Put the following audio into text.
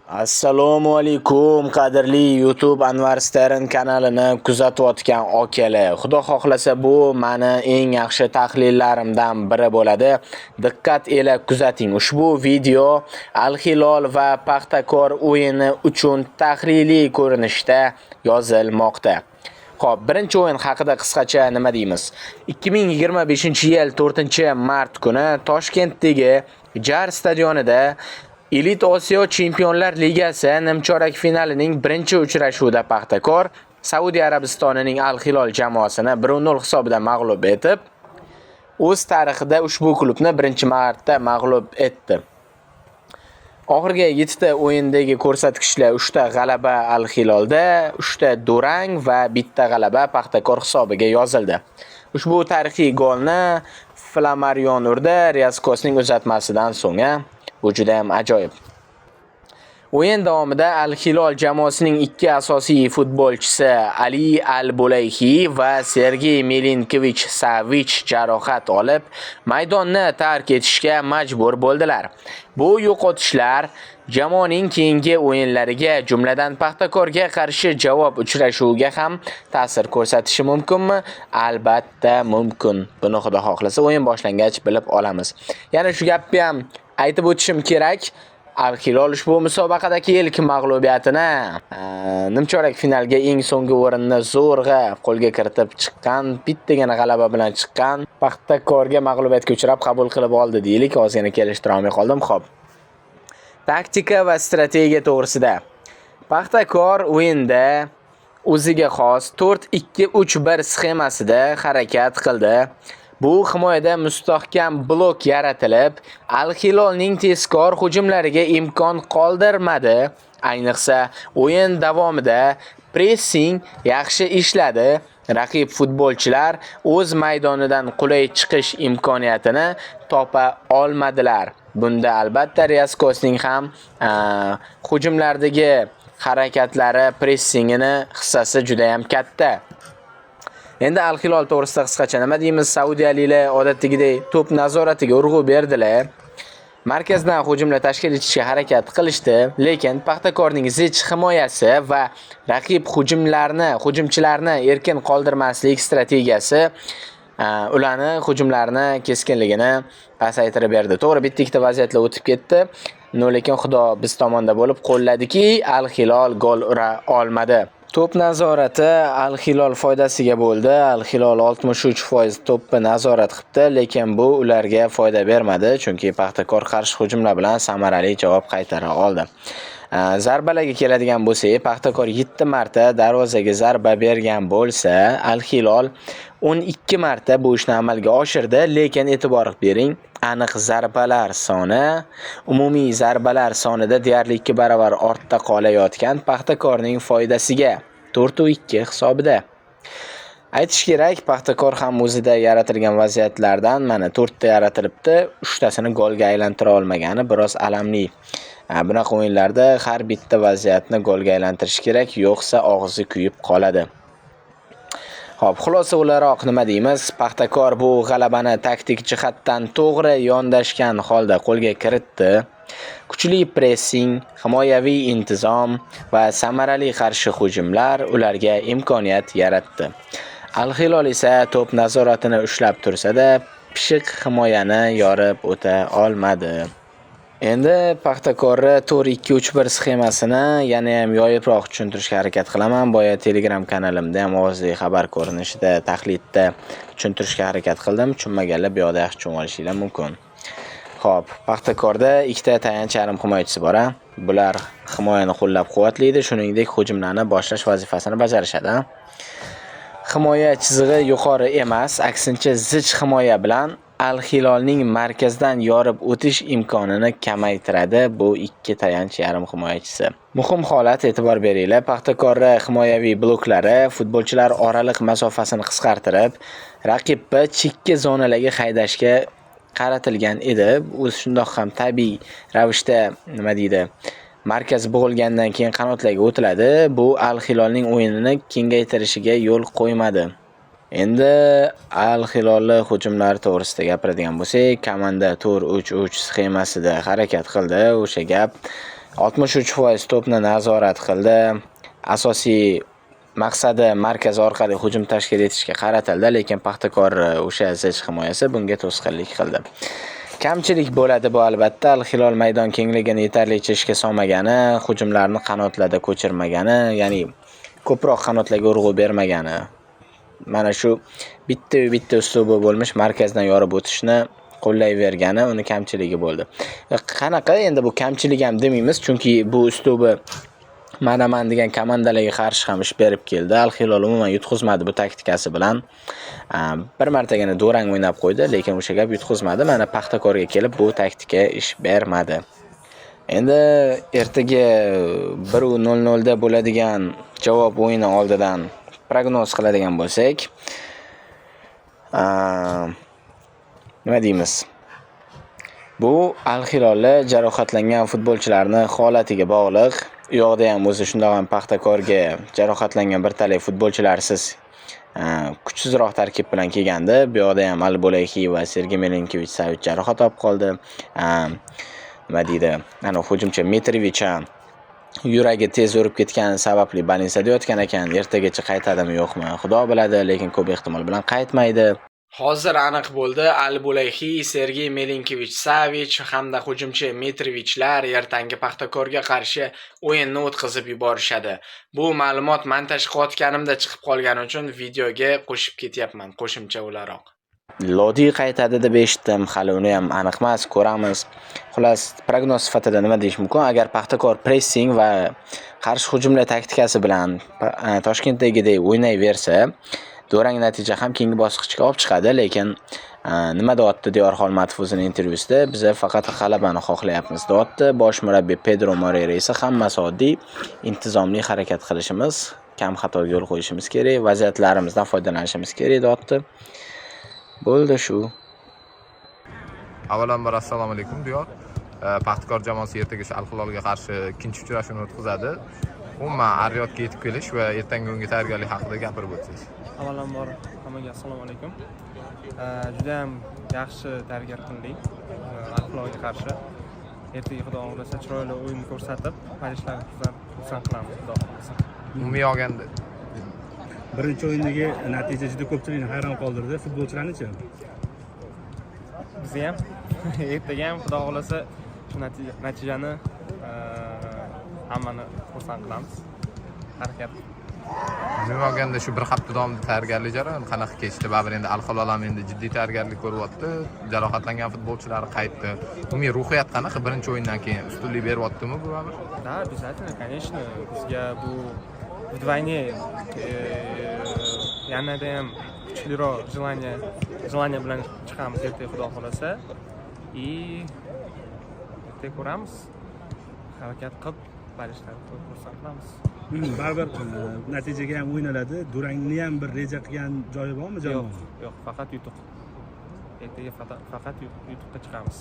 Assalomu alaykum, qadrli YouTube Anvar Stern kanalini kuzatayotgan akalar. Xudo xohlasa, bu mani eng yaxshi tahlillarimdan biri bo'ladi. Diqqat ila kuzating. Ushbu video Al-Hilol va Paxtakor o'yini uchun tahliliy ko'rinishda yozilmoqda. Xo'p, birinchi o'yin haqida qisqacha nima deymiz? 2025-yil 4-mart kuni Toshkentdagi Jar stadionida Elit Osiyo Chempionlar Ligasi nimchorak finalining birinchi uchrashuvida Paxtakor Saudiya Arabistonining Al-Hilol jamoasini 1-0 hisobida mag'lub etib, o'z tarixida ushbu klubni birinchi marta mag'lub etdi. Oxirgi 7 ta o'yindagi ko'rsatkichlar: 3 ta g'alaba Al-Hilolda, 3 ta durang va 1 ta g'alaba Paxtakor hisobiga yozildi. Ushbu tarixiy golni Flamarion urdi, Riaskosning uzatmasidan so'ng. Bu juda ham ajoyib. O'yin davomida Al-Hilol jamoasining ikki asosiy futbolchisi Ali Al-Bulayhi va Sergey Milinkovich Savich jarohat olib, maydonni tark etishga majbur bo'ldilar. Bu yo'qotishlar jamoaning keyingi o'yinlariga, jumladan Paxtakorga qarshi javob uchrashuviga ham ta'sir ko'rsatishi mumkinmi? Albatta mumkin. Buni Xudo xohlasa o'yin boshlangach bilib olamiz. Yana shu gapni ham aytib o'tishim kerak. Al-Hilol ushbu musobaqadagi ilk mag'lubiyatini nimchorak finalga eng so'nggi o'rinni zo'rg'a qo'lga kiritib chiqqan, bittagina g'alaba bilan chiqqan Paxtakorga mag'lubiyatga uchrab qabul qilib oldi deylik. Ozgina kelishtira olmay qoldim. Xo'p. Taktika va strategiya to'g'risida. Paxtakor o'yinda o'ziga xos 4-2-3-1 sxemasida harakat qildi. Bu himoyada mustahkam blok yaratilib, Al-Hilolning tezkor hujumlariga imkon qoldirmadi. Ayniqsa, o'yin davomida pressing yaxshi ishladi. Raqib futbolchilar o'z maydonidan qulay chiqish imkoniyatini topa olmadilar. Bunda albatta Riaskosning ham hujumlardagi harakatlari, pressingini hissasi juda ham katta. Endi Al-Hilol to'g'risida qisqacha nima deymiz? Saudiyaliklar odatdagidek to'p nazoratiga urg'u berdilar. Markazdan hujumlar tashkil etishga harakat qilishdi, lekin Paxtakorning zich himoyasi va raqib hujumchilarni erkin qoldirmaslik strategiyasi ularni hujumlarini keskinligini pasaytirib berdi. To'g'ri, bitta-ikkita vaziyatlar o'tib ketdi. No, lekin Xudo biz tomonda bo'lib qo'lladiki, Al-Hilol gol ura olmadi. To'p nazorati Al-Hilol foydasiga bo'ldi. Al-Hilol 63% to'pni nazorat qildi, lekin bu ularga foyda bermadi, chunki Paxtakor qarshi hujumlar bilan samarali javob qaytara oldi. Zarbalarga keladigan bo'lsak, Paxtakor 7 marta darvozaga zarba bergan bo'lsa, Al-Hilol 12 marta bu ishni amalga oshirdi, lekin e'tibor bering, aniq zarbalar soni umumiy zarbalar sonida deyarli 2 baravar ortda qolayotgan Paxtakorning foydasiga 4-2 hisobida. Aytish kerak, Paxtakor ham o'zida yaratilgan vaziyatlardan mana 4 ta yaratilibdi, 3 tasini golga aylantira olmagani biroz alamli. Bunaqa o'yinlarda har bitta vaziyatni golga aylantirish kerak, yo'qsa og'zi kuyib qoladi. Xo'p, xulosa o'laroq nima deymiz? Paxtakor bu g'alabani taktik jihatdan to'g'ri yondashgan holda qo'lga kiritdi. Kuchli pressing, himoyaviy intizom va samarali qarshi hujumlar ularga imkoniyat yaratdi. Al-Hilol esa to'p nazoratini ushlab tursa-da, pishiq himoyani yorib o'ta olmadi. Endi Paxtakorni 4-2-3-1 sxemasini yana ham yoyibroq tushuntirishga harakat qilaman. Boya Telegram kanalimda ham ovozli xabar ko'rinishida tahlilda tushuntirishga harakat qildim. Tushunmaganlar bu yoqda yaxshi tushunib olishinglar mumkin. Xo'p, Paxtakorda ikkita tayanch yarim himoyachisi bor-a. Bular himoyani qo'llab-quvvatlaydi, shuningdek hujumlarni boshlash vazifasini bajarishadi. Himoya chizig'i yuqori emas, aksincha zich himoya bilan Al-Hilolning markazdan yorib o'tish imkonini kamaytiradi bu ikki tayanch yarim himoyachisi. Muhim holat, e'tibor beringlar, Paxtakorni himoyaviy bloklari futbolchilar oraliq masofasini qisqartirib, raqibni chekka zonalarga haydashga qaratilgan edi. O'zi shundoq ham tabiiy ravishda nima deydi, markaz bo'g'ilgandan keyin qanotlarga o'tiladi. Bu Al-Hilolning o'yinini kengaytirishiga yo'l qo'ymadi. Endi Al-Hilolni hujumlari to'g'risida gapiradigan bo'lsak, komanda 4-3-3 sxemasida harakat qildi. O'sha gap 63% to'pni nazorat qildi. Asosiy maqsadi markaz orqali hujum tashkil etishga qaratildi, lekin Paxtakor o'sha zich himoyasi bunga to'sqinlik qildi. Kamchilik bo'ladi bu albatta. Al-Hilol maydon kengligini yetarlicha ishga solmagani, hujumlarni qanotlarda ko'chirmagani, ya'ni ko'proq qanotlarga urg'u bermagani. Mana shu bitta-yu bitta uslubi bo'lmish markazdan yorib o'tishni qo'llayvergani uni kamchiligi bo'ldi. Qanaqa endi bu kamchilik ham demaymiz, chunki bu uslubi manaman degan komandalarga qarshi ham ish berib keldi. Al-Hilol umuman yutqizmadi bu taktikasi bilan. Bir martagina durang o'ynab qo'ydi, lekin o'sha gap yutqizmadi. Mana Paxtakorga kelib bu taktika ish bermadi. Endi ertaga 1:00 da bo'ladigan javob o'yini oldidan prognoz qiladigan bo'lsak, nima deymiz? Bu Al-Hilolda jarohatlangan futbolchilarni holatiga bog'liq. U yoqda ham o'zi shundoq ham Paxtakorga jarohatlangan bir talay futbolchilarsiz kuchsizroq tarkib bilan kelgandi. Bu yoqda ham Al-Bulayhi va Sergey Milinkovich Savich jarohat olib qoldi. Nima deydi? Ana hujumchi Mitrovich ham yuragi tez urib ketgani sababli больница da yotgan ekan. Ertagacha qaytadimi yo'qmi, Xudo biladi, lekin ko'p ehtimol bilan qaytmaydi. Hozir aniq bo'ldi. Al-Bulayhi, Sergey Milinkovich Savich hamda hujumchi Mitrovichlar ertangi Paxtakorga qarshi o'yinni o'tkazib yuborishadi. Bu ma'lumot montaj qilayotganimda chiqib qolgani uchun videoga qo'shib ketyapman qo'shimcha o'laroq. Lodi qaytadi deb eshitdim, hali uni ham aniq emas, ko'ramiz. Xullas, prognoz sifatida nima deyish mumkin? Agar Paxtakor pressing va qarshi hujumlar taktikasi bilan Toshkentdagidek o'ynayversa, durang natija ham keyingi bosqichga olib chiqadi, lekin nima deyapti Diyor Xolmatov o'zini intervyusida? Biza faqat g'alabani xohlayapmiz, deyapti. Bosh murabbiy Pedro Moreira esa hammasi oddiy, intizomli harakat qilishimiz, kam xatoga yo'l qo'yishimiz kerak, vaziyatlarimizdan foydalanishimiz kerak, deyapti. Bo'ldi shu. Avvalambor assalomu alaykum, Diyor. Paxtakor jamoasi ertaga shu Al-Hilolga qarshi ikkinchi uchrashuvni o'tkazadi. Umuman Ar-Riyodga yetib kelish va ertangi o'yinga tayyorgarlik haqida gapirib o'tsangiz. Avvalambor hammaga assalomu alaykum. Juda ham yaxshi tayyorgarlik qildik Al-Hilolga qarshi. Ertaga, Xudo xohlasa, chiroyli o'yin ko'rsatib, muxlislarni xursand qilamiz, Xudo xohlasa. Umumiy olganda Birinchi o'yindagi natija juda ko'pchilikni hayron qoldirdi. Futbolchilarnichi? Bizni ham ertaga ham, Xudo xohlasa, shu natijani hammani xursand qilamiz. Harakat. Umumiy olganda shu bir hafta davomida tayyorgarlik jarayoni qanaqa kechdi? Baribir endi Al-Hilol ham endi jiddiy tayyorgarlik ko'ryapti. Jarohatlangan futbolchilari qaytdi. Umumiy ruhiyat qanaqa, birinchi o'yindan keyin ustunlik beryaptimi bu baribir? Да, обязательно, конечно. Bizga bu вдвойне yanada ham kuchliroq желание bilan chiqamiz ertaga, Xudo xohlasa. И ertaga ko'ramiz. Harakat qilib, болельщик larni xursand qilamiz. Baribir natijaga ham o'ynaladi. Durangni ham bir reja qilgan joyi bormi Yo'q, jamoa? yo'q, faqat yutuq. Ertaga faqat yutuqqa chiqamiz.